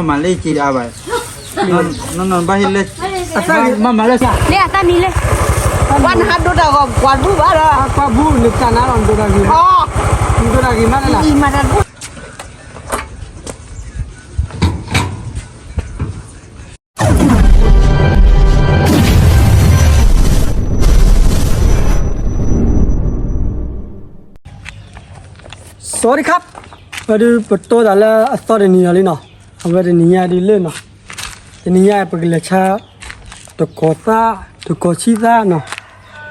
မၤလၢက့ၤအါဘၣ်, နနဘၣ်ဟ့ၣ်လၢ, မၤမၤလၢစၢ်, လၢအသၣ်မံၤလၢ, ပှၤနဟးဒိတၢ်ဂီၤပှၤဘူၣ်ဘၣ်ဒီး, ပှၤဘူၣ်နတၢ်နါလီၤ နဒိတၢ်ဂ့ၤ, နဒိတၢ်ဂ့ၤမးလၢ, မၤတၢ်ဘူၣ် สวัสดีครับ, ဝဲဒုးပတိၢ်သးလၢအသီတနံၤညါလံနီၤ, အဝဲတနံၤညါဒုးလၢနီၤ, တနံၤညါပကလဲၤဆါ, တကိးသၣ်, တကိးဆံသၣ်နီၤ,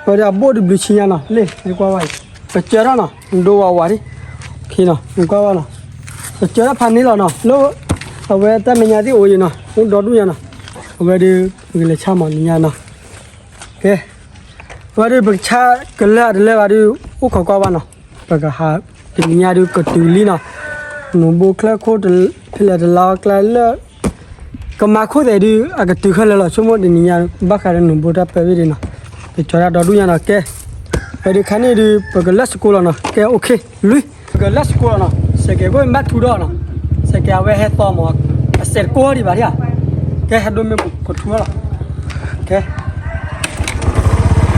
ဝဲဒုးအဘိၣ်တဘျုးဆံညါနီၤ, လ့ၣ် ကွၢ်ဝဲအံၤ, ပစၢထီၣ်နီၤ, ဒိဝးဝးဒံး, နကွၢ်ဝဲနီၤ, ပစၢထီၣ်ဖးန့ၢ်လီၤနီၤ, လၢ, အဝဲတၢ်မဲာ်ညါသ့ၣ်အိၣ်အံၤနီၤ, အိၣ်ဒီဒူၣ်ညါနီၤ, အဝဲဒုးပကလဲၤဆါမးနံၤညါနီၤ, ကဲ, ဝဲဒုးပကဆါကလၢာ်တလၢာ်ဘၣ်ဒုး, အိၣ်ခိးကွၢ်ဘၣ်နီၤ, ပကဟး, တနံၤညါဒုးကတုၤလံနီၤ, နူၤဘိချၢၣ်ခိၣ်ဖဲလဲၣ်တလါအကျါလၢ, ကမၤခိၣ်သဲးဒုး အကတုၤခဲလၢာ်လီၤ, ဆိကမိၣ်တနံၤညါ, ဘၣ်ဃးဒီးနူၤဘိတၢ်ပၢဝံၤဒံးနီၤ, ပကၠီၤတၢ်ဒီဒူၣ်ညါနီၤ, ကဲ, ဝဲဒုးခါန့ၣ်ဒုး ပကလၢစကိလီၤနီၤ, ကဲ okay, လွံၢ်, ပကလၢစကိလီၤနီၤ, စဲးကဲးဘိမ့ၢ်ဘၣ်ထူဒီးနီၤ, စဲးကဲးအဝဲဟဲသီမး, အစဲးတကိၢ်ဒံးဘၣ်ဒံးဧါ, ကဲ ဟဲဒိမ့ၢ်ပကထူလီၤ, ကဲ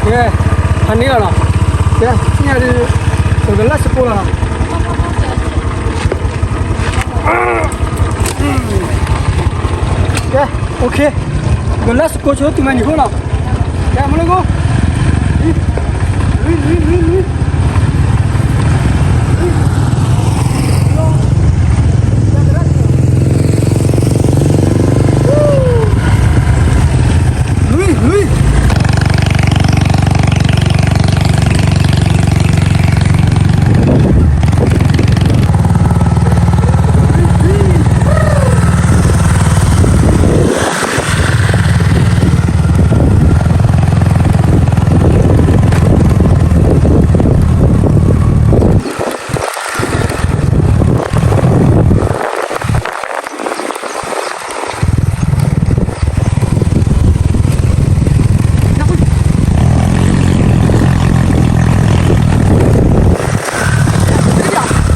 ကဲ, ဖးန့ၢ်လီၤနီၤ, ကဲ, န့ၣ်ဒုး, ပကလၢစကိလီၤနီၤ, ကဲ, okay, ပကလၢစကိဆိတုၤမးနံၤဃိနီၤ, ကဲ မ့ၢ်လၢကိ, လွံၢ်, လွံၢ်, လွံၢ်, လွံၢ်. ကွံာ်အီၣ်ကၠၢ, ကွံာ်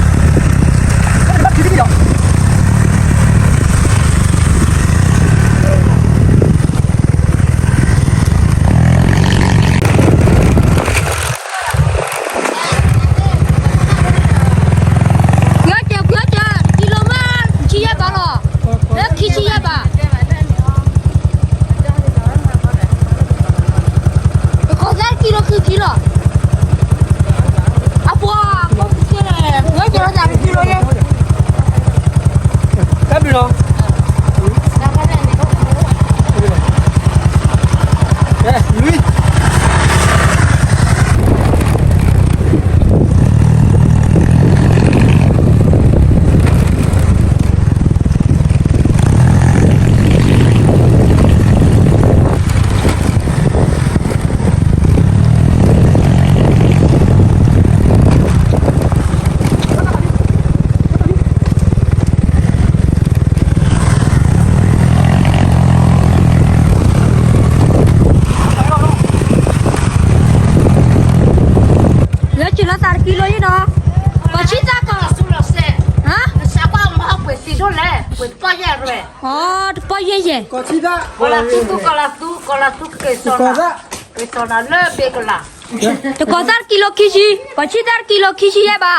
အီၣ်ကၠၢ, ကံလိမး, ခံဆံယဲၢ်ဘးလီၤ, လၢခံဆံယဲၢ်ဘး, တကိးသၣ်ကံလိခံဆံလီၤ, အပှၤ, ကွံာ်အီၣ်ကၠၢလီၤသးကံလိယဲၢ် တၢ်ဘျုးလီၤ, လွံၢ်. လၢကၠၢလီၤသးတကံလိယဲၢ်နီၤ, ပှၤဆံသၣ်ကီး, ဟါ, အီ တပီၢ်ယဲၢ်ယဲၢ်, ကီးလီၤသူ, ကီးလီၤသူ, ကီးလီၤသူ, ကစီၤနၤလၢဘ့ကလး, တကိးသၣ်တကံလိခံဆံ, ပှၤဆံသၣ်တကံလိခံဆံယဲၢ်ဘး,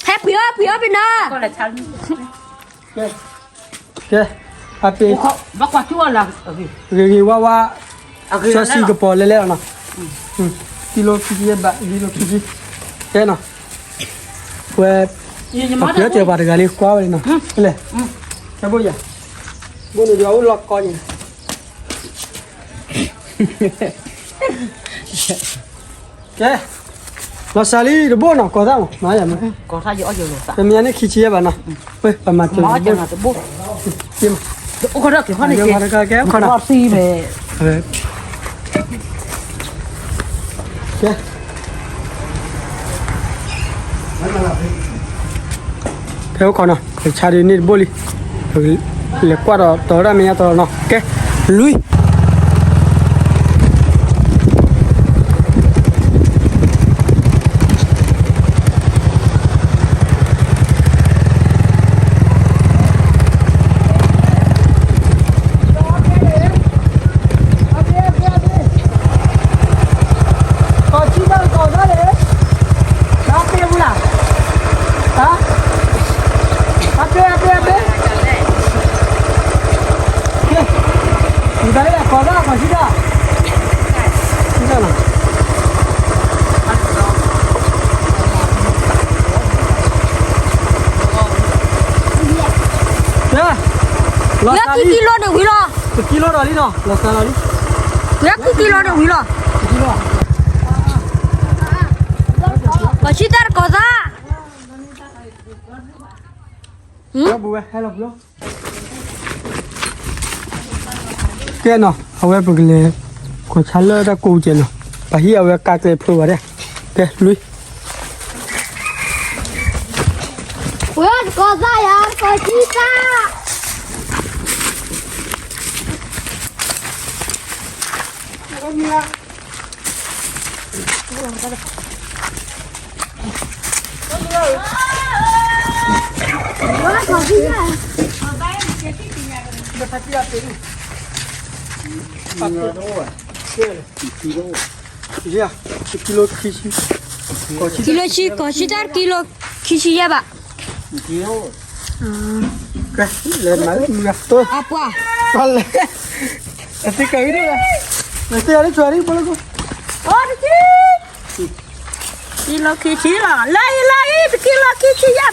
ဟဲဖှံအီၣ်ဖှံအီၣ်ဖဲနီၤ. ကဲ, အပ့ၤ, ဂ့ၤဂ့ၤဝါဝါ, စီဆှံကပီၤလဲၤလဲၤလီၤနီၤ, ကံလိခံဆံယဲၢ်ဘး, ကံလိခံဆံ, ကဲနီၤ, ဝဲ, အပှ့ၤအီၣ်စၢၤပှၤတဂၤလံ ကွၢ်ဝဲလံနီၤ, လဲၤ, ကဲဘိယၤ, ဘိန့ၣ်ဒုးအအိၣ်လီၤကီယဲၢ် ကဲ, လီၤစှၤလံတဘိနီၤ, ကီးသၣ်မး, တမံၤန့ၣ်ခံဆံယဲၢ်ဘးနီၤ, ပမၤစၢၤတဘိ, ကဲ, ကဲ, ကဲ, ကဲအိၣ်ခိးနီၤ, ပဆါဒုးန့ၢ်တဘိလံ, လဲၤကွၢ်ဒီးတီၤဝဲဒၣ်မဲာ်ညါတီၤလီၤနီၤ, ကဲ, လွံၢ်. ကဲ, ခံကံလိန့ၣ်ဝံၤလီၤ, တကံလိဒီးလံနီၤ, လီၤစၢ်လီၤလံ, ဝံၤလၢခံကံလိန့ၣ်ဝံၤလီၤ, ကီၢ်ဆံတၢ်တကီၢ်သး, ဝဲဟဲလီၤပူၤလီၤ. ကဲနီၤ, အဝဲပကလဲၤ ကွၢ်ဆါလၢတၢ်ကိးကဲနီၤ, ပဟံၣ်အဝဲကါကျဲဖျိဘၣ်ဒဲ, ကဲလွံၢ်, ဝဲတကီၢ်သးယၤ တကီၢ်ဆံတၢ် ကံလိခံဆံ, ကီၢ်ဆံတၢ် ကံလိခံဆံယဲၢ်ဘး, အပှၤ, လဲၤ, လဲၤသ့ကၤအံၤဒၣ်, လဲၤသ့ကၤဒၣ်, ကံလိခံဆံလီၤ, လၢအံၤလၢအံၤ တကံလိခံဆံယဲၢ်ဘး,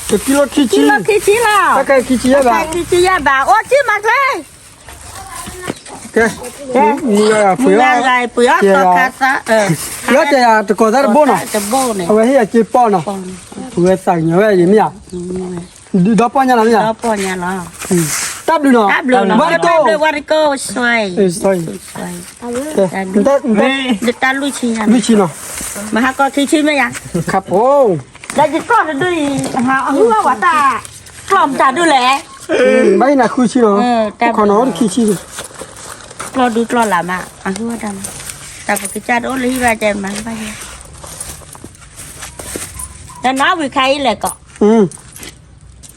တကံလိခံဆံ, တကံလိခံဆံလီၤ, တကံလိခံဆံယဲၢ်ဘး, ခံဆံယဲၢ်ဘး အိၣ်ကံမၤကျဲ ကဲ, မုၢ်ဂၤပှ့ၤအီၣ်, ပှ့ၤအီၣ်တကီၢ်သး, ပှ့ၤအီၣ်တဲယၤတကီၢ်သးတဘိနီၤ, အဝဲဟ့ၣ်ယၤက့ပီၢ်နီၤ, ပဝဲသးကညီၤဝဲယမ့ၢ်ဧါ, ဒီပီၢ်ညါလီၤမ့ၢ်ဧါ, တၢ်ဘျုးနီၤ, ဝါတကိၢ်, ဝါတကိၢ်, လွံၢ်ဆံနီၤ, မဟါကီခံဆံမ့ၢ်ဧါ, ခါဖိ, လၢယကျီၢ်တဒုအံၤ, အဟုဝဲတၢ်, ကျီၢ်မတၤဒုလဲၣ် ဘၣ်ဟံးနၤဃုဆံနီၤ, ခီနီၤအိၣ်တခံဆံ, ကျီၢ်ဒုကျီၢ်လၢ်မး အဟုဝဲတၢ်, တၢ်ပကစၢ်တအိၣ်လၢဟံၣ်ဘၣ်တဲမၤဘၣ်ယဲ, တနီၤဝံၤခါအံၤလဲၣ်ကီး,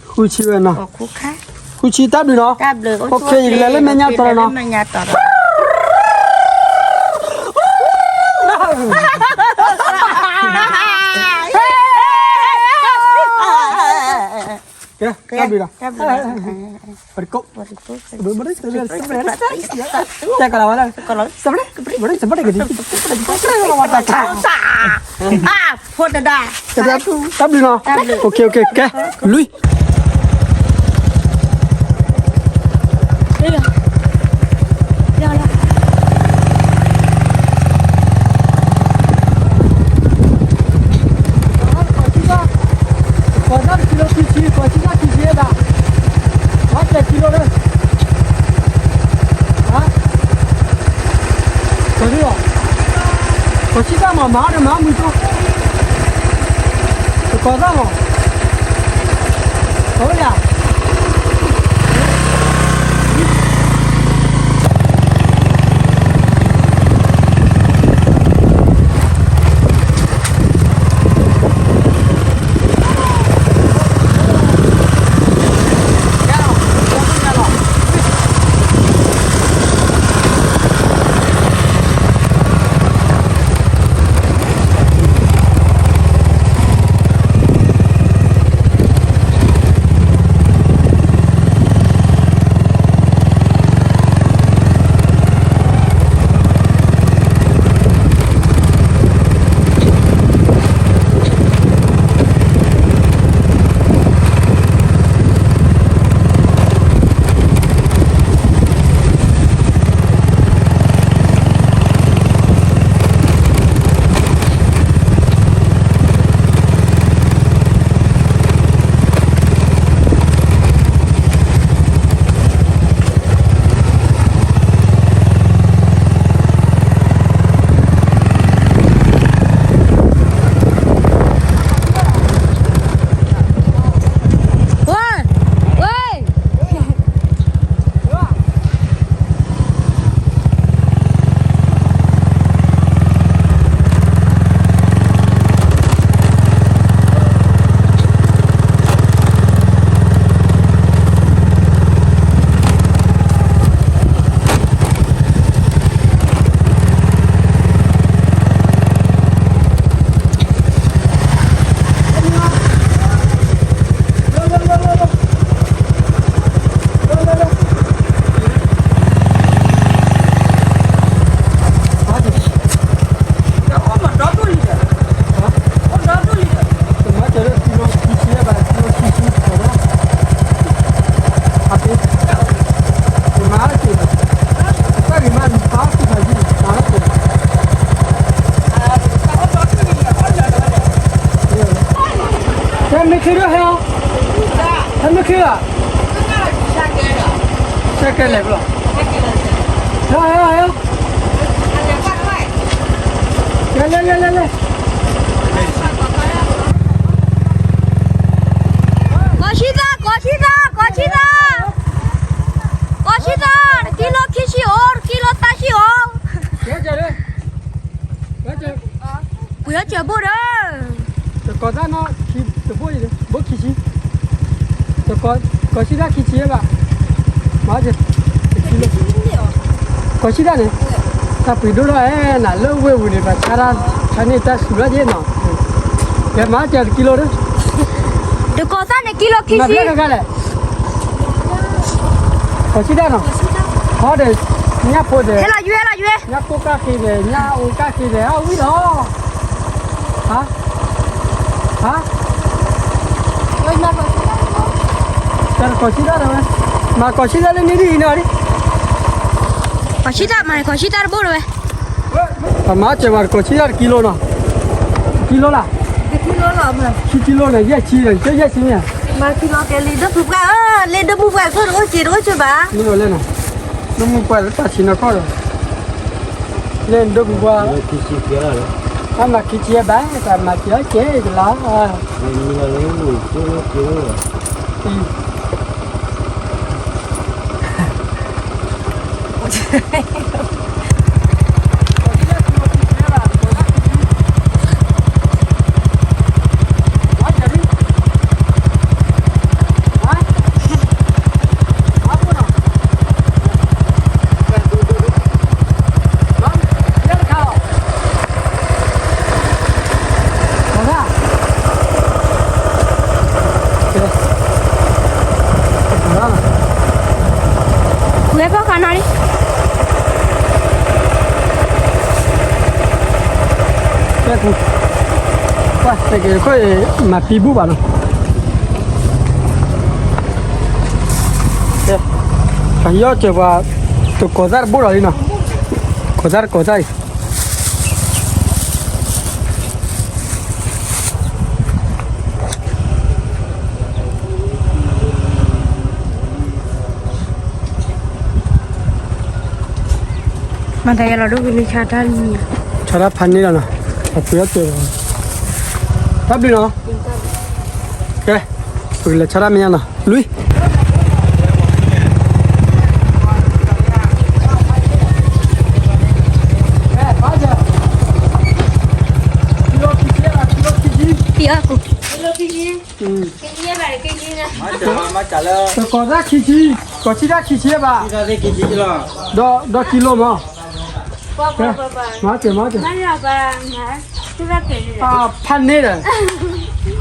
ဃုဆံဝဲနီၤ, ဃုဆံတၢ်ဘျုးနီၤ, ယကလဲၤလၢမဲာ်ညါတီၤနီၤ, တၢ်ဘျုးနီၤ, ပက, တၢ်ကလၤဝဲဒၣ်, ဖိတဒါ, တၢ်ဘျုးနီၤ, ကဲ, လွံၢ် ကီၢ်ဆံတၢ်ခံဆံ, ကီၢ်ဆံတၢ်ခံဆံဒၣ်, ဝဲကီၢ်ဆံတၢ်လီၤ, ကီၢ်ဆံတၢ်မၤမၤဒီးမၤမုာ်တိၢ်, ကီၢ်သၣ်မး, ကီၢ်ဝဲယၤ ကဲလဲၤဘျီ, လဲၤလဲၤလဲၤလဲၤလဲၤ, ကိးဆံသၣ် ကိးဆံသၣ် ကိးဆံသၣ်, ကိးဆံသၣ် တကံလိခံဆံအိၣ် တကံလိသၢဆံအိၣ်, ပှ့ၤအီၣ်စၢၤဘိၣ်ဒီး တကိးသၣ်နီၤ ခံတဘိၣ်အံၤ ဘိၣ်ခံဆံ, တကိး ကိးဆံသၣ်ခံဆံဘၣ်, မၤစၢၤ, တကံလိ, ကိးဆံသၣ်န့ၣ်, တၢ်ပှ့ၤဒိၣ်ထီၣ်အဲနၤလၢဝ့ၢ်ပူၤန့ၣ် ပှၤဆါတၢ် ဆါန့ၢ်တၢ်စူၤလီၤက့နီၤ, ကဲမၤစၢၤတကံလိဒီး, တကိးသၣ်န့ၣ် ကံလိခံဆံ နဘျဲၣ်တဂၤလဲၣ်, ကိးဆံသၣ်နီၤ, ဟီဒီး ညၣ်ဖိဒီး ဟဲလီၤယွဲလီၤယွဲ ညၣ်ကိၢ်ကၢ်ဃ့ဒီး ညၣ်အိၣ်ကၢ်ဃ့ဒီး အဝံၣ်လီၤ, ဟါ, ဟါ, တကိးဆံသၣ်ဒီးဝဲ, မၤကိးဆံသၣ်လၢန့ၣ်ဒ်အံၤနီၤ, ကိးဆံသၣ်မၤ ကိးဆံသၣ်တဘိၣ်ဒီးဝဲ, ပမၤစၢၤမၤတကိးဆံသၣ်တကံလိနီၤ, တကံလိလၢ ခံကံလိန့ၣ် ယဲၢ်ဆံဒီး ကဲယဲၢ်ဆံမ့ၢ်ဧါ, မၤခံလီၤကဲလံ ဒိၣ်ဖုပှၢ်ဧၢ, လၢဒိၣ်မုၢ်ပှၢ်ခိၣ်တအိၣ်စ့တအိၣ်စ့ဘၣ်, မ့ၢ်လီၤလဲၣ်နီၤ, ဒိၣ်မုၢ်ပှၢ်လၢတၢ်ဆံနီၤခီဒီး လၢဒိၣ်ပူၤပှၢ်, တၢ်မၤခံဆံဘၣ် တၢ်မၤစၢၤကဲကလီၤ, ဝဲဖီခါနီၤလံ ပှၤတက့ၤခိၣ် မၤပံဘုၣ်ဘၣ်နီၤ, ပယီၢ်စၢၤပှၤ တကိးသၣ်တဘိၣ်ဒီးလံနီၤ, ကိးသၣ်တကိးသၣ်အံၤ မၤသးယလီၤဒိၣ်ကလံၤဆါတၢ်လံ, ဆါတၢ်ဖးန့ၢ်လီၤနီၤ, အပှ့ၤအီၣ်စၢၤ, တၢ်ဘျုးနီၤ, ကဲ, ပကလဲၤဆါတၢ်မဲာ်ညါနီၤ, လွံၢ် တကိးသၣ်ခံဆံ, ကိးဆံသၣ်ခံဆံဘၣ်, ဒီးကံလိမး, မၤစၢၤ မၤစၢၤ, ဖးန့ၢ်ဒီး, ဖးန့ၢ်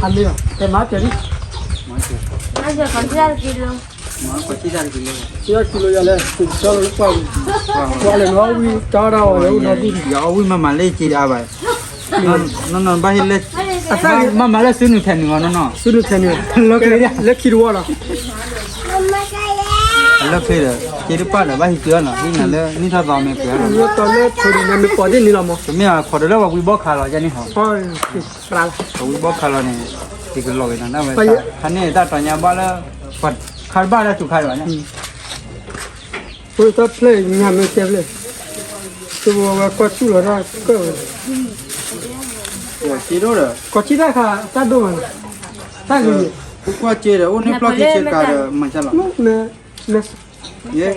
ဒီး ကဲမၤစၢၤလံ, ကံလိယၤလဲၣ်, ကၠီလၢပှၢ်, ပှၢ်လဲၣ်နီၤဝံၤ ကၠီဒီးအီၤလၢအိၣ်ဒီဒူၣ်န့ၣ်, ယအီၣ်ဝံၣ်မၤမၤလၢက့ၤဒၣ်ဘၣ် နီၢ်နီၢ်ဘၣ်ဟ့ၣ်လၢ မၤမၤလၢစုနုာ်ထဲနုာ်အီၤနီၢ်နီၢ်, စုနုာ်ထဲနုာ်, လၢချံတဝီလီၤ, လၢချံဒီး က့ၤတပၣ်ဒီးဘၣ်ဟံးက့ၤအီၤနီၤ, ဟံးနၤလၢနံၣ်ထီၣ်သီမ့ၢ်ပှဲၤနီၤ, တမ့ၢ်အခိးဒီးလၢပှၤဝံဘီခါလီၤယဲန့ၣ်ဟီ, ပှၤဝံဘီခါလီၤန့ၣ် ယကလီၤက့ၤနီၤ, ဖဲန့ၣ်တၢ်တီၤညါဘၣ်လၢ ပှၤခါတဘၣ်လၢသူခါလီၤန့ၣ် ပတဖျၢၣ်ညါမ့ၢ်ကဲဖျၢၣ်, တဝဲဝဲကွၢ်ဆူၣ်လီၤတၢ်ကၢၣ်ဝဲ, ကိးဆံတၢ်ခါတၢ်ဒိၣ်မး, တၢ်ဂ့ၤ, ကွၢ်က့ၤဒီးအိၣ်န့ၢ်ဖျီၣ်ခံဆ့ကၤဒီးမၤကၢ်လီၤ, ယဲ,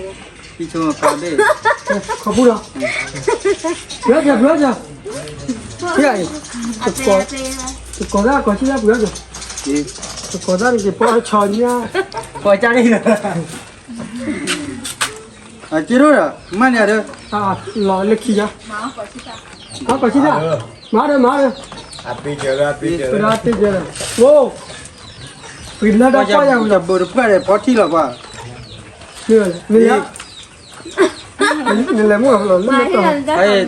ခီပူၤလီၤ, ပှဲၤစၢၤ ပှဲၤစၢၤ, တကိးသၣ်ကိးဆံတၢ်ပှဲၤစၢၤ, တကိးသၣ်န့ၣ်က့ၤပှဲၤဆီညါ, ပှဲၤကၢ်လံလီၤ က့ၤဒိၣ်ဒီး မၤန့ၢ်ဒီး လီၤလၢခံယါ, မၤကိးဆံတၢ်, မၤဒီး မၤဒီး, ပဒၣ်တ့ၢ်ကဲဒီး, အိ, ပလၢတၢ်ပှၢ်ယါဝံၤ ဘိးတပှၢ်ဒီးဖီထံလီၤပှၤ, နလဲၤမုၢ်လီၤလၢမ့ၢ်တီၤ,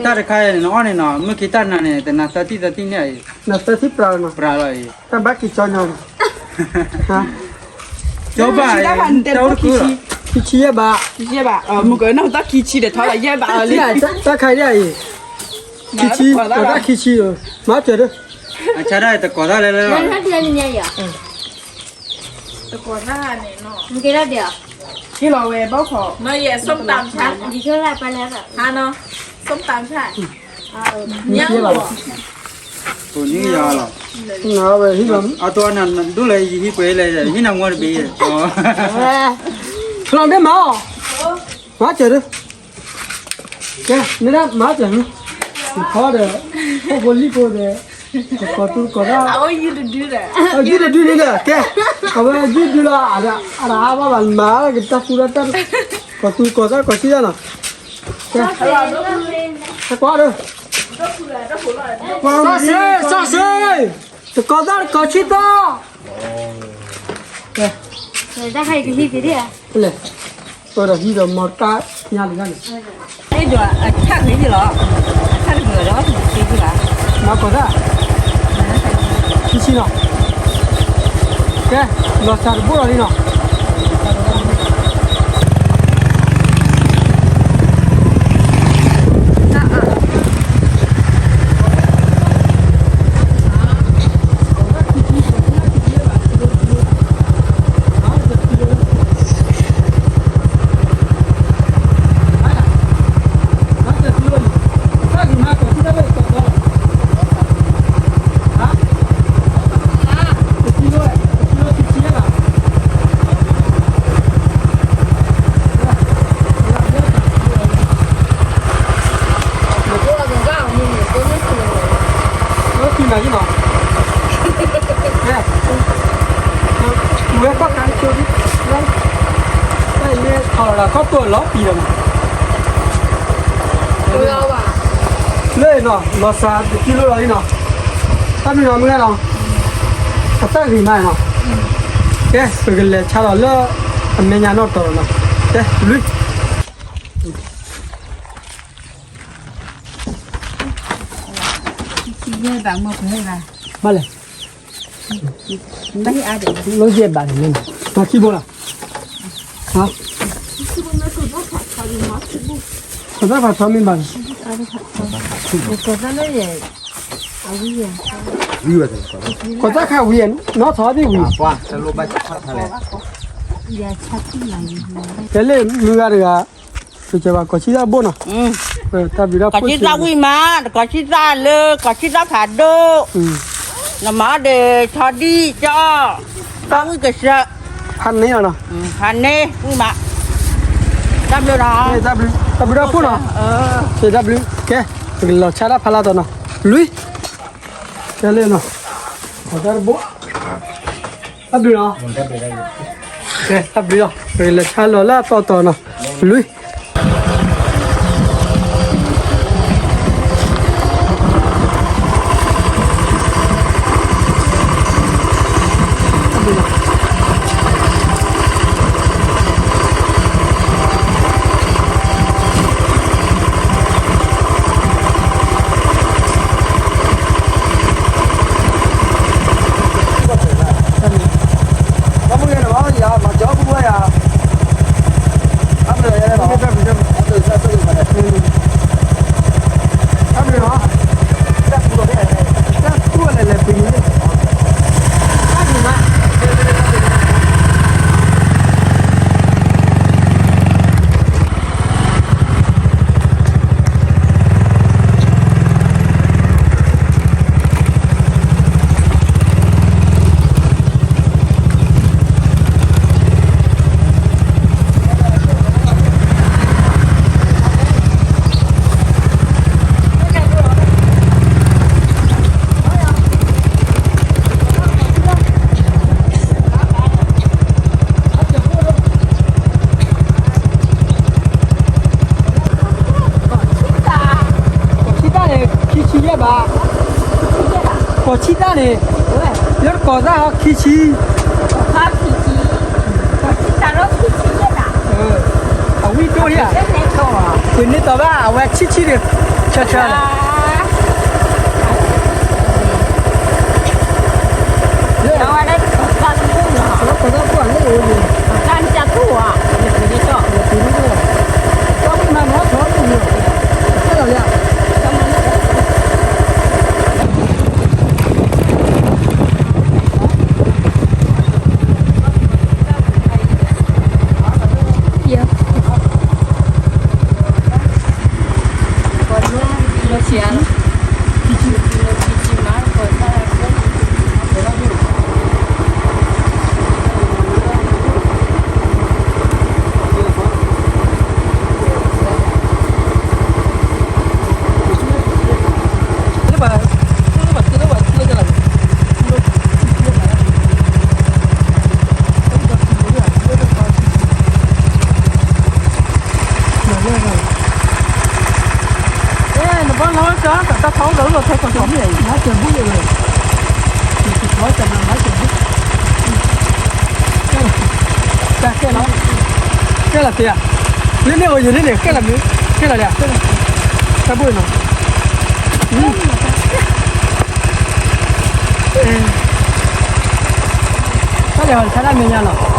တၢ်တခါအံၤန့ၣ် နအီၣ်န့ၣ်နီၤ မုၢ်ခံတၢ်နၤန့ၣ် တနၤသၢထံၣ်သၢထံၣ်န့ၣ်အံၤ, နၤသၢထံၣ်ပြးလီၤနီၤ, ပြးလီၤအံၤ, တၢ်ဘၣ်က့ၤကၠီညီန့ၣ် ကၠီဘၣ်, တၢ်အိၣ်တခုလီၤ, ခံဆံယဲၢ်ဘး, ခံဆံယဲၢ်ဘး, မုၢ်ကနၢ်တၢ်ခံဆံဒီးထီၣ်လီၤယဲၢ်ဘးအီၤလံ, တၢ်ခါဒ်အံၤ, ခံဆံ, တၢ်ခံဆံ, မၤစၢၤဒီး, အဆါဒၣ်တကိးသၣ်လဲၣ်လၢ, တကိးသၣ်န့ၣ်, မ့ၢ်ကဲဒၣ်ဒဲး, ဟ့ၣ်လီၤဝဲဘီၣ်ခီ, နယဲၢ် ส้มตำ ဆၣ်, ဟါနီၤ, ส้มตำ ဆၣ်, ညါလီၤ, အတီနဒိၣ်လၢယဟံၣ်ပှဲၤလဲၣ် ဟံၣ်နၤမီတဘ့ၣ်, လီၤဒ့မၤအီၤ, မၤစၢၤဒၢ, ကဲ မ့ၢ်ဒၣ်မၤစၢၤ, နဖီဒီး, ဖိဖိလံၣ်ဖိဒီး, ကီၢ်သူကီၢ်သၣ်, ယုၢ်တဒုန့ၣ်ဒီး ကဲ, အဝဲယုၢ်ဒုလီၤ, အတအါဘၣ်ဘၣ် မၤကတၢ်သူတၢ်တၢ်, ကီၢ်သူကီၢ်သၣ်ကီၢ်ဆံယါနီၤ, ကဲ, ကွၢ်ဒီး, စီၤစ့, စီၤစ့, တကီၢ်သၣ်တကီၢ်ဆံသီ, ကဲ, တၢ်ခါအံၤကဟံးက့ၤဒ်, လဲၣ်, ပဒီးဟံးဒီးမီတၢ်ညါလံၤန့ၣ်, အဲၣ်ဒိးအဆၣ်ဂ့ၤဒ်လီၤ, အဆၣ်တဂ့ၤဒီး, မၤကီၢ်သၣ်, ဆံဆံနီၤ, ကဲ, လီၤစှၤတဘိလီၤလံနီၤ. ဝဲခီၣ်ခါဆိဒ်, မ့ၢ်ထီၣ်လီၤခီၣ်တိၢ်လီၤပံၤလီၤမး, လၢနီၤ လီၤစှၤတကံလိလီၤလံနီၤ, တၢ်မနုၤနီၤမုၢ်ဂၤနီၤ, အသၣ်ဂ့ၤမးနီၤ, ကဲ ပကလဲၤဆါလီၤလၢ အမဲာ်ညါနီၣ်တီၤနီၤ, ကဲ လွံၢ် ဘၣ်လဲၣ်, လိယဲၢ်ဘၣ်န့ၣ်, မၤခံဘိလီၤ, ဟါ, ကီၢ်သၣ်ဖးထီမ့ၢ်ဘၣ်န့ၣ်, ကီၢ်သၣ်ခါဝံၤ, နီၢ်ထီၣ်သ့ၣ်ဝံၤ, ကဲလၢမုၢ်ဂၤတဂၤ, ကီၢ်ဆံသၣ်ဘိနီၤ, ကီၢ်ဆံသၣ်ဝံၤမး, ကီၢ်ဆံသၣ်လၢ ကီၢ်ဆံသၣ်ဖးဒိၣ်, နမၤဒီးဆီဒံၣ်ကၠီ, တၢ်ဝံၣ်ကစၢၢ်, ဖးန့ၢ်လီၤနီၤ, ဖးန့ၢ်ဝံၤမး, တၢ်ဘျုးနီၤ, တၢ်ဘျုးတၢ်ဖှိၣ်နီၤ, တၢ်ဘျုး, ကဲ, ပကလီၤဆါတၢ်ဖးလၢတီၤနီၤ, လွံၢ်, ကဲလၢနီၤ, တၢ်တဘိ, တၢ်ဘျုးနီၤ, ကဲ တၢ်ဘျုးလီၤ, ပကလဲၤဆါလီၤလၢအတီၤတီၤနီၤ, လွံၢ်.ကီၢ်ဆံသၣ်န့ၣ် ခံဆံယဲၢ်ဘး, ကီၢ်ဆံသၣ်န့ၣ်, လၢတကီၢ်သၣ်ဟီခံဆံ, အဝံၣ်ဒိၣ်ဧါ, ပှ့ၤန့ၢ်တီၤဘၣ် အဝဲဆံဆံန့ၣ်, ဆၢဆၢ မၤစၢၤဘူၣ်န့ၣ်, တၢ်ကဲလီၤ, ကဲလီၤသ့ဧါ, လၢန့ၣ်အိၣ်ယိာ်န့ၣ်န့ၣ် ကဲလီၤမ့ၢ်, ကဲလီၤလံ, တၢ်ဘူၣ်န့ၣ်နီၤ, တၢ်လဲၤဟီၤတခါဒၣ်မဲာ်ညါနီၤ.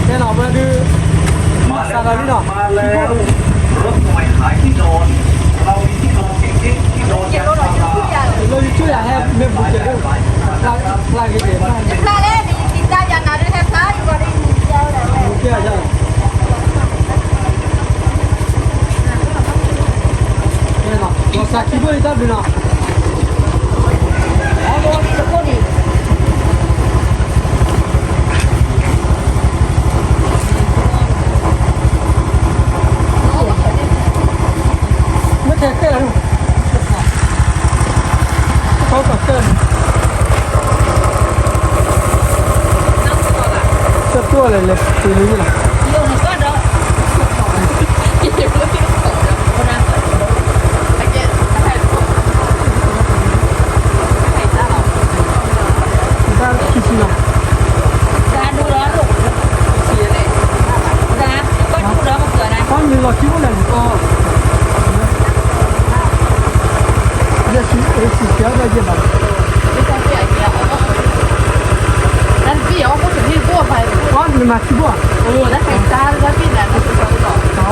แน่นอน มาแล้วครับ มาแล้ว รถใหม่ขายที่นอน เรามีที่นอนเก๋ๆ ที่นอนยัน YouTube อยากให้เมมเบอร์เจอด้วย พลาดกันเอง พลาดเลย มีกินได้ยันนะ ด้วยแทบตายอยู่บริเวณเดียวเลย โอเค ใช่ လီၤစၢ်ခံဘိအံၤတၢ်ဘျုးနီၤ. မ့ၢ်ထဲတဲလီၤ တခီကီၢ်တဲလီၤ တတူၢ်လဲၣ်လဲၣ် တုၤလံလီၤ. တၢ်ခံဆံလီၤ. ပှၤမ့ၢ်လီၤခံဘိလဲၣ်န့ၣ် ယဲၢ်ဆံ ယဲၢ်ဆံ ကဲဒီးယဲၢ်ဘၣ် ပှၤမ့ၢ်မၤခံဘိဧါ, အ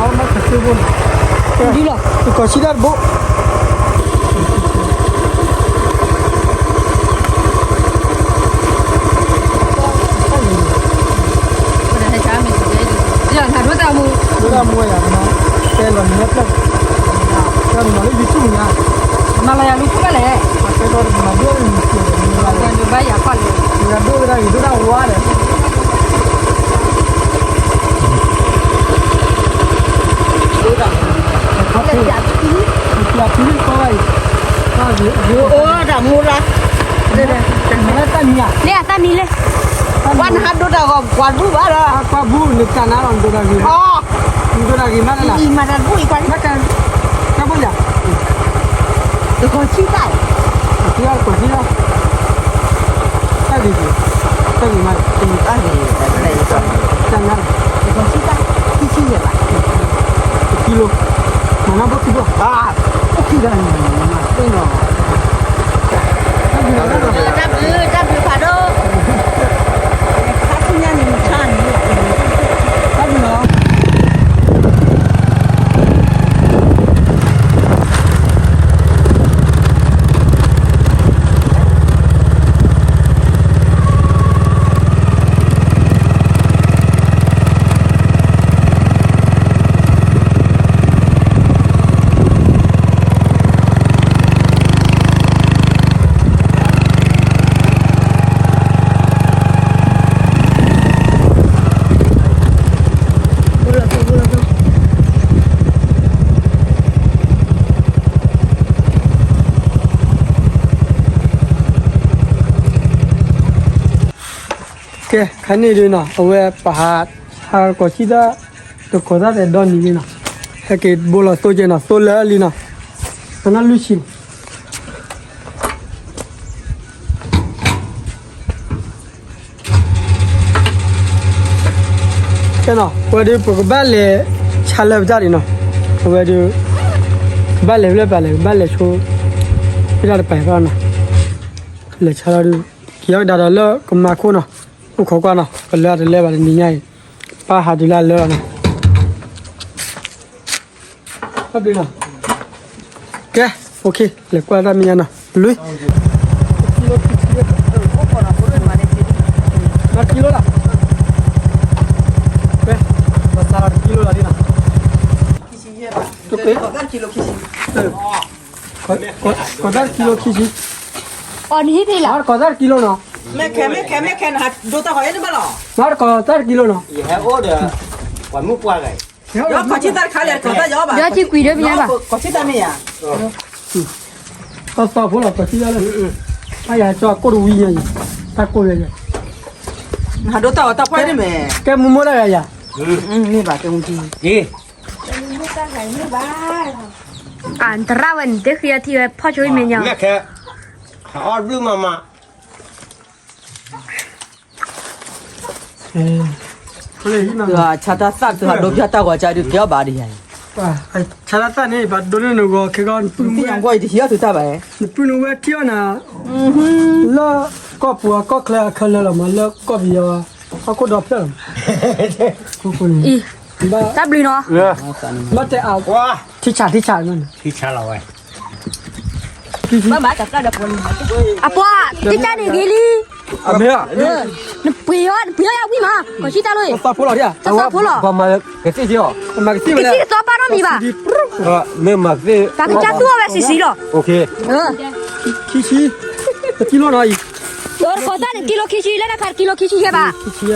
မၤကစၢ်ဘိန့ၣ် ဒ်လီၤ တကီၢ်ဆံဒၣ်တဘိ ဒိၣ်တၢ်မူဝဲယၤ, တဲလီၤနံၤဖျၢၣ်, တဲလီၤနံၤလၢ YouTube ညါ, မၤလီၤယၤ YouTube ဘၣ်လဲၣ်, တဲလီၤမၤဒိၣ်နံၤဖျၢၣ်, ဘၣ်ယၤကွၢ်လၢ, ယၤဒိၣ်ဝဲဒၣ်အံၤ ဒိၣ်တၢ်ဝါလဲၣ်. အိၣ်တၢ်မူရၤ, တၢ်မံၤဧါ, န့ၣ်အတၢ်မံၤလဲၣ်, ပှၤနဟးဒိတၢ်ဂီၤ ပှၤဒူၣ်ဘၣ်ဒီး ပှၤဘူၣ်န့ၣ်တၢ်နါလီၤ နဒိတၢ်ဂ့ၤ, နဒိတၢ်ဂ့ၤမးလၢ်လၢ်, မၤတၢ်ဘူၣ်အံၤ ပှၤနတၢ်ဘူၣ်ယၤ, တကီၢ်ဆံတၢ်, တကီၢ်ဆံလီၤ, တၢ်ဂ့ၤ, တၢ်ဂ့ၤမး, တၢ်ဂ့ၤ, တၢ်နါ, တကီၢ်ဆံတၢ်, ခံဆံယဲၢ်ဘၣ်, တကံလိ, မၤနါဘိခံဘိ, အိၣ်ခံဂၤန့ၣ်, တၢ်ဘျုး, တၢ်ဘျုးဖးဒိၣ်, ခါဆူညါန့ၣ် မဆါန့ၣ်, တၢ်ဘျုးလီၤ. ကဲ ခါန့ၣ်ဒုးနီၤ အဝဲပဟး ဟးကီၢ်ဆံတၢ် တကီၢ်တၢ်ဒီနံၤလံနီၤ ဟဲက့ၤဘိလီၤသိကဲနီၤ သိလၢလံနီၤ သနၢ်လွံၢ်ဆံ ကဲနီၤ အဝဲဒုး ပကဘၣ်လဲၤဆါလၢပတၢ်ဒံးနီၤ အဝဲဒုး ကဘၣ်လဲၤဖဲလဲၣ်ပလဲၤ ကဘၣ်လဲၤဆိ ဖဲတၢ်တပာ်ဘၣ်နီၤ လဲၤဆါလီၤဒုး ကယီကဒါဒီးလၢကမၤခိၣ်နီၤ အိၣ်ခိးကွၢ်နီၤ ကလၢတလဲဘၣ်တနံၤညါအံၤ ပၢ်ဟးတုၤလၢအလၢလီၤနီၤ ဘၣ်ဘျုးနီၤ ကဲ, လဲၤကွၢ်တၢ်မဲာ်ညါနီၤ, လွံၢ်, ကံလိလၢ, ကံလိလၢ, ကီၢ်သၣ်ကံလိခံဆံ, မ့ၢ်ခဲ, မ့ၢ်ခဲ, မ့ၢ်ခဲ, နဟးဒိတၢ်ဃီၤအ့ၣ်တဘၣ်လီၤ, မ့ၢ်ကီၢ်သၣ်တကံလိနီၤ, ယဟဲအိၣ်ဒီး, ပှၤမုၣ်ပှၢ်ဂၤ, ယီၢ်ခီၣ်ဆံၣ်တၢ်တခါလဲၣ်, ကီၢ်သၣ်ယီၢ်ဘၣ်, ယီၢ်ဆံကွံာ်ဒီးမ့ၢ်ဘၣ်, ကီၢ်ဆံၣ်တၢ်မ့ၢ်ယၤ, အသီဖိလီၤ ကီၢ်ဆံၣ်တၢ်လၢ, အယၤကၠီကိၣ်တဝံၤညါအံၤ, တၢ်ကိၣ်ယၤယၤ, နဟးဒိတၢ်အီၣ်တၢ်ဖှီၣ်န့ၣ်မ့ၢ်, ကဲမူမိၢ်တၢ်ဂၤယၤ, မ့ၢ်ဘၣ်ကဲမူထံ, အတရၣ်ဝဲန့ၣ်တဃံအထံဝဲဖီၣ်ဆိအံၤမဲာ်ညါ, မ့ၢ်ခဲ, ဟးအီၣ်ဘျုးမးမး ဆါတၢ်သၣ်တဟးဒိပျၢ်တၢ်ဂီၤကါဒုးကဲအီၣ်ဘၣ်ဒံးယၤအံၤ, ဆါတၢ်သၣ်န့ၣ် ပှၤဒိန့ၢ်နဂီၤခဲကီၢ်နပုၢ်နဝဲၢ်, နပုၢ်နဝဲၢ်ထံၣ်အီၣ်နၤ, လၢကီၢ်ပူၤအကီၢ်ချၢအခဲလၢာ်လီၤမး လၢကီၢ်ပယီၤအခိၣ်ဒီဖျၢၣ်လီၤ, တၢ်ဘျုးနီၤ, ဘၣ်တဲအါ, ထံဆးထံဆး, ထံဆးလီၤဝဲ အပှၤ, တံၢ်တၢ်န့ၣ်ဂ့ၤလံ, နပှ့ၤအီၤ, နပှ့ၤအီၤယၤဝံၣ်မး, ကီၢ်ဆံၣ်တၢ်လိၣ်, သီဖိလီၤ, သီဖိလီၤ, မၤကသ့ၣ်, မၤကသ့ၣ်, ကသံၣ်တသီပာ်နီတမံၤဘၣ်, မ့ၢ်မၤကသ့ၣ်, ပှၤကစၢ်သူၣ်အီၣ်ဝဲဆံးဆံးလီၤ, ခံဆံ, တကံလိနီၤအံၤ, ကီၢ်သၣ်န့ၣ် ကံလိခံဆံ, လၢတၢ်ခါတကံလိခံဆံယဲၢ်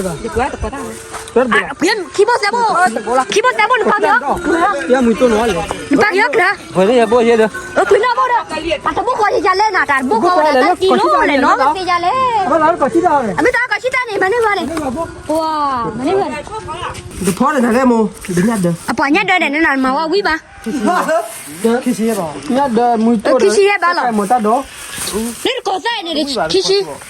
ဘၣ်, ခံဘိသဲဘိ, ခံဘိသဲဘိနပာ်က့ၤအီၤ, နပာ်က့ၤအီၤကျၢၤ, ပှ့ၤနီၢ်ဘိဒီး, အတဘိဃီယလဲၣ်နၤ, တၢ်တဘိဃီဝဲဒၣ်တၢ်ကံလိလဲၣ်နီၤ, မ့ၢ်သ့ယလဲၣ်, အမ့ၢ်တၢ်ကီၢ်ဆံၣ်တၢ်န့ၣ် မၤန့ၢ်ဝဲန့ၣ်, မၤန့ၢ်ဝဲ, တဖီန့ၣ်နၤလဲၣ်မိၢ်, အပှၤညၣ်ဒၢဒဲးန့ၣ်နၤမၤဝဲဝံၣ်ဘၣ်, ခံဆံယဲၢ်ဘၣ်လီၤ, လၢတကီၢ်သၣ်န့ၣ် ခံဆံ,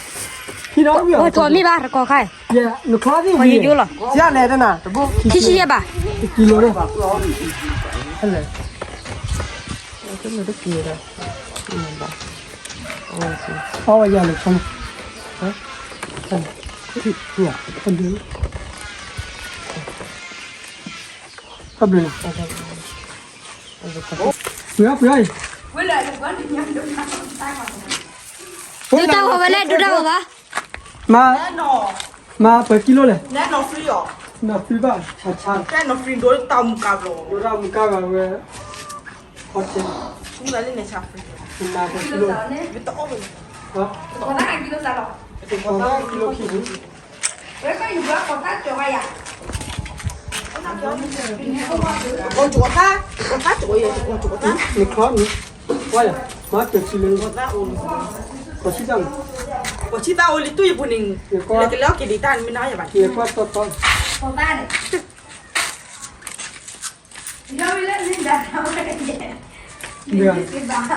ဝဲထိးမ့ၢ်ဘၣ်တကီၢ်ခါ, ခံဆံယဲၢ်ဘၣ်, အဝဲယၤလီၤ, တဘျုး, ဒုးတၢ်ဂီၤဝဲလဲၣ်, ဒုးတၢ်ဂီၤဘၣ်, မၤ, မၤပှဲၤကံလိလဲၣ်, နီၢ်သံဘၣ်, ဒိတၢ်မူကါဘၣ်ဝဲ, မၤပှဲၤကံလိ, ကီၢ်သၣ်ခံဆံ, နခီနံၤ, ဝါယၤ, မၤကၢၤခံလၢ, ကီၢ်ဆံၣ်တၢ်, ကီၢ်ဆံၣ်တၢ်အိၣ်လံတူၢ်ယပူၤန့ၣ်, လဲၤကလဲၤအီၣ်က့ၤဒံးတၢ်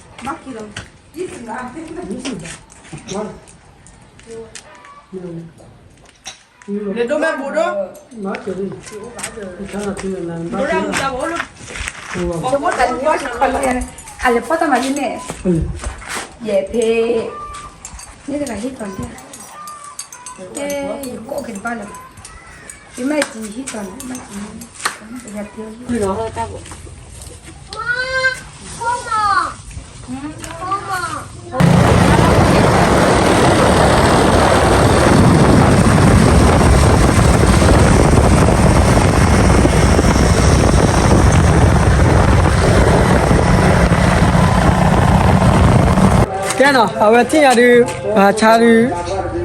မ့ၢ်နီၤယၤဘၣ်, လဲၤကွၢ်တီတီ, လဲၤဒိမ့ၢ်ဘူးဒိၣ်, ဒိၣ်ဒၣ်မူတၢ်ဘိလီၤ, အလဲၤဖီၣ်တၢ်မၤန့ၣ်, ယဲဖဲ, န့ၣ်တဂၤဟ့ၣ်ကီးန့ၣ်, ယကိးက့ၤတဘၣ်လၢၤဘၣ်, ယမ့ၢ်တံၤဟ့ၣ်ကီးန့ၣ်, ယၤတ့ၢ်လီၤ, ကဲနီၤ အဝဲသ့ၣ်ညါဒုး, ပှၤဆါဒုး,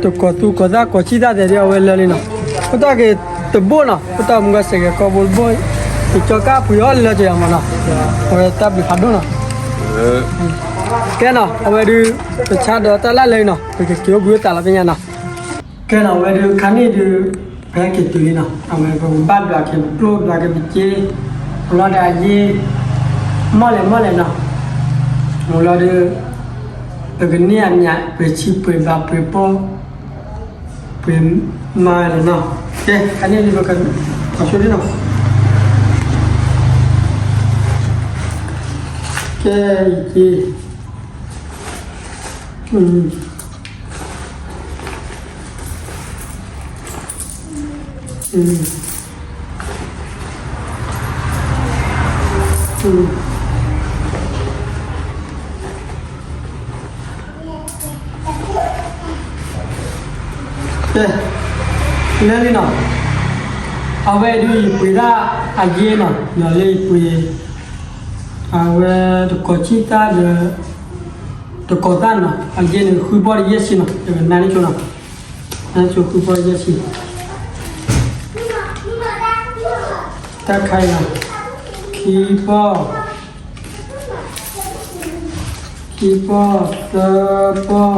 တကိးသူကီၢ်သၣ်ကီၢ်ဆံၣ်တၢ်သဲးဒုး အဝဲလၢာ်လံနီၤ, ဖိတၢ်က့ၤတဘိနီၤ ဖိတၢ်မူကီၢ်စဲးကဲၤကီၢ်ဘိတဘိ, ယကၠီကၢ်ပှ့ၤအီၣ်လၢာ်ကယၤမးနီၤ, အဝဲတၢ်ဘျုးဖးဒိၣ်နီၤ, ကဲနီၤ အဝဲဒုး, ပဆါဒီးတၢ်လၢာ်လံနီၤ ပကက့ၤအိၣ်ဘှံးအိၣ်သးလီၤဖဲညါနီၤ ကဲနီၤ အဝဲဒုးခါန့ၣ်ဒုး, ပဟဲက့ၤတုၤလံနီၤ အဝဲပကဘၣ်ဒွးက့ၤပကျိၣ်ဒွးက့ၤပစ့, လီၤဒီးအယ့, မီၢ်လဲၣ်မီၢ်လဲၣ်နီၤ, မ့ၢ်လီၤဒုး, ပကန့ၢ်အမံၤ ပှ့ၤဆံပှ့ၤဘးပှ့ၤပိၢ်, ပှ့ၤမၤလဲၣ်နီၤ, ကဲ ခါန့ၣ်ဒုးပက, ဆိဒ်နီၤ, ကဲ, ယက့ၤ, အ လၢလံနီၤ, အဝဲဒုးယပှ့ၤဒၣ်အယဲၢ်နီၤ, ဒီးလၢယပှ့ၤ အဝဲတကိးဆံသၣ်ဒီး တကိးသၣ်နီၤ, အယဲၢ်န့ၣ်ဃုဘီၣ်ဒီးယဲၢ်ဆံနီၤ, ယကနါန့ၢ်ဆိနီၤ, နါဆိဃုဘီၣ်ယဲၢ်ဆံ, တၢ်ခါအံၤနီၤ, ခံဘီၣ်, ခံဘီၣ်, သၢဘီၣ်, လွံၢ်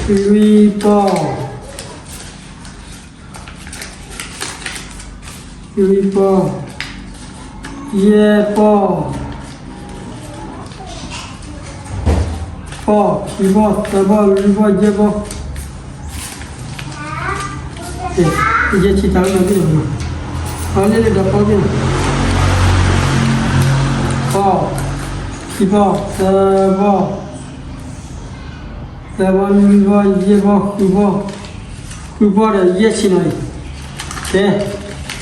ဘီၣ်, လွံၢ်ဘီၣ်, ယဲၢ်ဘီၣ်, ဘီၣ်, ခံဘီၣ်, သၢဘီၣ်, လွံၢ်ဘီၣ်, ယဲၢ်ဘီၣ်, ယဲၢ်ဆံတၢ်လီၤနီၤ, အလၢလၢဒီးဘီၣ်, ဘီၣ်, ခံဘီၣ်, သၢဘီၣ်, သၢဘီၣ်, လွံၢ်ဘီၣ်, ယဲၢ်ဘီၣ်, ဃုဘီၣ်, ဃုဘီၣ်ဒီးယဲၢ်ဆံနီၤအံၤ, ကဲ,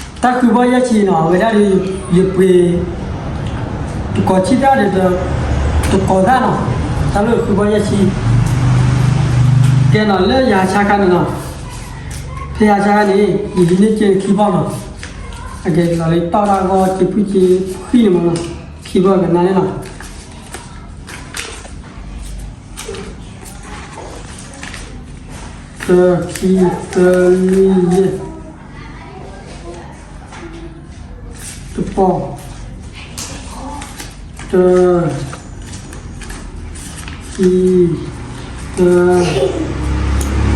တၢ်ဃုဘီၣ်ယဲၢ်ဆံနီၤ, အဝဲဒၣ်ဒီး ယပှ့ၤ တကိးဆံသၣ်ဒီး တကိးသၣ်နီၤ, တၢ်လၢဃုဘီၣ်ယဲၢ်ဆံ, ကဲနီၤ, လၢယဟးဆါခါန့ၣ်နီၤ, ဖဲယဟးဆါခါန့ၣ် ယဟံးန့ၢ်ကဲန့ၣ်ခံဘီၣ်နီၤ, အကဲလီၤလၢတီၢ်တၢ်ဂီၢ် စ့ဖှံစ့ဖှံန့ၣ်မးနီၤ, ခံဘီၣ်ကနါန့ၣ်နီၤ တၢ ခံ သၢ လွံၢ် ယဲၢ်, တပီၢ်, တၢ, ခံ, သၢ, လွံၢ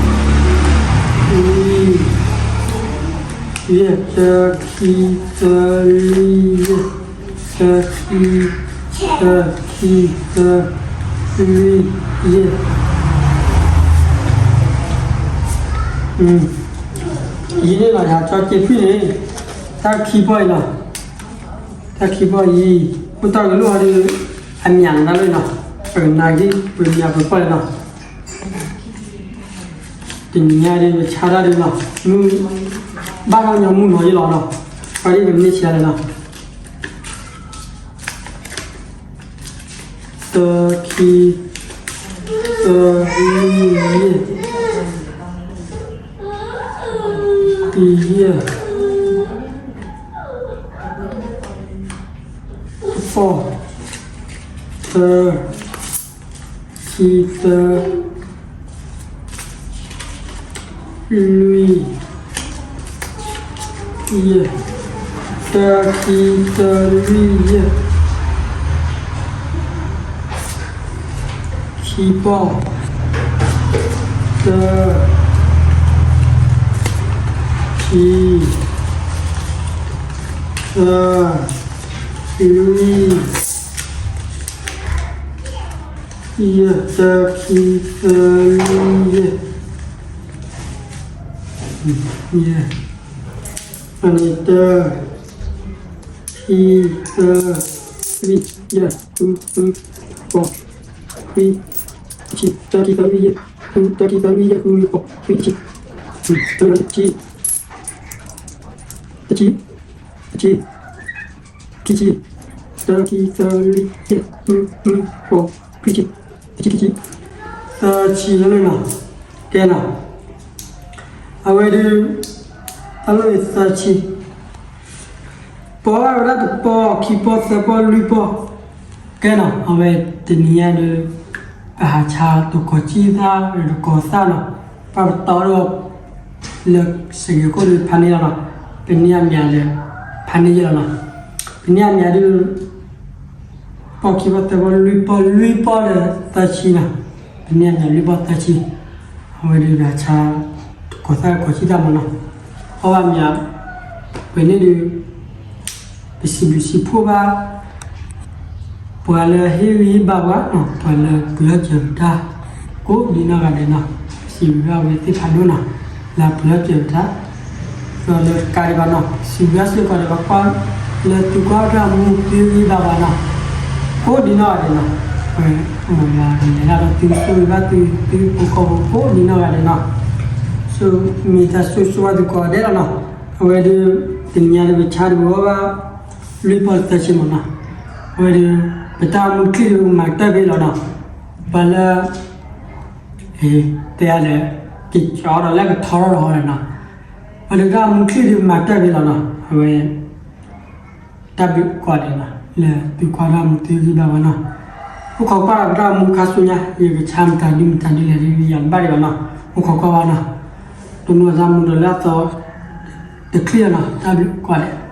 ်, ယဲၢ်, တၢ ခံ သၢ လွံၢ် ယဲၢ်, တၢ ခံ, တၢ ခံ သၢ လွံၢ် ယဲၢ် ယဲၢ်န့ၣ်လီၤ, ယဟးကၠီက့ဖံၣ်န့ၣ်, တၢ်ခံဘီၣ်အံၤလီၤ, တၢ်ခံဘီၣ်အံၤ, အိၣ်တၢ်ဂ့ၤလိာ်အီၤဒီး အမၠးနၤလၢနီၤ, ပကနၢ်က့ၤ ပမၠးပကီၢ်လၢနီၤ, တနံၤညါဒီးပဆါတၢ်ဒီးနီၤ, မုၢ်, ဘၣ်ထီၣ်ညီမုၢ်နီၤယဲၢ်လီၤနီၤ, ပှၤဒ်ပမ့ၢ်ဆါလၢနီၤ တၢ ခံ သၢ လွံၢ် ယဲၢ် တံ ယဲၢ် တပီၢ် သၢ ခံ သၢ လွံၢ် ယဲၢ် တၢ ခံ သၢ လွံၢ် ယဲၢ် ခံပီၢ် သၢ ခံ သၢ လွံၢ် ယဲၢ် တၢ ခံ သၢ လွံၢ် ယဲၢ် ယဲၢ် အန့ၣ် တၢ ခံ သၢ လွံၢ် ယဲၢ် ဃု ဃု ဃု ခွံ ဆံ တၢ ခံ သၢ လွံၢ် ယဲၢ် ဃု တၢ ခံ သၢ လွံၢ် ယဲၢ် ဃု ခွံ ဆံ တဆံ တဆံ တဆံ ခံဆံ တၢ ခံ သၢ လွံၢ် ယဲၢ် ဃု ဃု ဃိး ခွံဆံ တဆံ ခံဆံ သၢဆံလီၤနီၤ ကဲနီၤ အဝဲဒုး တၢ်လီၢ်သၢဆံ ပီၢ်ဝဲဒၣ်တပီၢ် ခံပီၢ် သၢပီၢ် လွံၢ်ပီၢ် ကဲနီၤ အဝဲတနံၤညါဒီး ပဟးဆါတကိးကံၢ်သၣ် တကိးသၣ်နီၤ ပှၤပတီၢ်ဒီး လၢစကဲးခိၣ်ဒီးဖးန့ၢ်လီၤနီၤ ပန့ၢ်အမံၤလၢ ဖးန့ၢ်ယဲၢ်လီၤနီၤ ပန့ၢ်အမံၤဒုး ပီၢ်ခံပီၢ် သၢပီၢ် လွံၢ်ပီၢ် လွံၢ်ပီၢ်ဒီးသၢဆံနီၤ ပန့ၢ်အမံၤလွံၢ်ပီၢ်သၢဆံ အဝဲဒုးပဟးဆါ တကိးသၣ်တကိးကံၢ်သၣ်မးနီၤ အီၣ်ဘၣ်မံၤ ပန့ၢ်ဒုး ပစံးဘျုးစံးဖှိၣ်ဘၣ် ပှၤလၢဟ့ၣ်ဂံၢ်ဟ့ၣ်ဘါပှၤနီၤ ပှၤလၢပှ့ၤအီၣ်စၢၤပတၢ် ကိးဒံနီၢ်ဂၤဒဲးနီၤ စံးဘျုးဘၣ်ဝဲသ့ၣ်ဖးဒိၣ်နီၤ လၢပှ့ၤအီၣ်စၢၤပတၢ် ဒီးလၢတကးဒံးဘၣ်နီၤ စံးဘျုးစ့ၢ်ကီးဒီးပှၤကွၢ်လၢသုကွၢ်တၢ်မူသုဂံၢ်ဘါပှၤနီၤ ကိးဒံနီၢ်ဂၤဒဲးနီၤ ပှၤမၤလၢလဲၤတၢ်ဒီးသုဆိၣ်ဂ့ၤဘၣ်သု သုဟံၣ်ဖိဃီဖိကိးဒံနီၢ်ဂၤဒဲးနီၤ ဆိၣ်မ့ၢ်တၢ်ဆိၣ်ဂ့ၤဆိၣ်ဝါသုကိးဂၤဒဲးလီၤနီၤ အဝဲဒုး တနံၤညါဒုးပဆါဒုးပဂီၢ်ဘၣ် လွံၢ်ပီၢ်သၢဆံမးနီၤ အဝဲဒုး ပတၢ်မူချံဒုးမၤကတၢၢ်ဖဲလီၤနီၤ ပှၤလၢ တဲအါလဲၣ် ကၠီဒီးလၢကထီထီၣ်ဒီးနီၤ, ပှၤတၢ်မူချံဒုးမၤတၢ်ဒ်လီၤနီၤ, အဝဲ တၢ်ဘျုးကိးဂၤဒဲးနီၤ လၢသုကွၢ်တၢ်မူသုဂံၢ်ဘါဝဲနီၤ, အိၣ်ခိးကွၢ်ဒီးပတၢ်မူခါဆူညါ ယကဆါမတၤဒုမတၤဒ်လဲၣ်ဒ်ယၤဘၣ်ဒံးဘၣ်နီၤ, အိၣ်ခိးကွၢ်ဝဲနီၤ, တနူအသးမူဒီးလၢအသီ တချံၣ်နီၤ, တၢ်ဘျုးကိးဂၤဒဲး.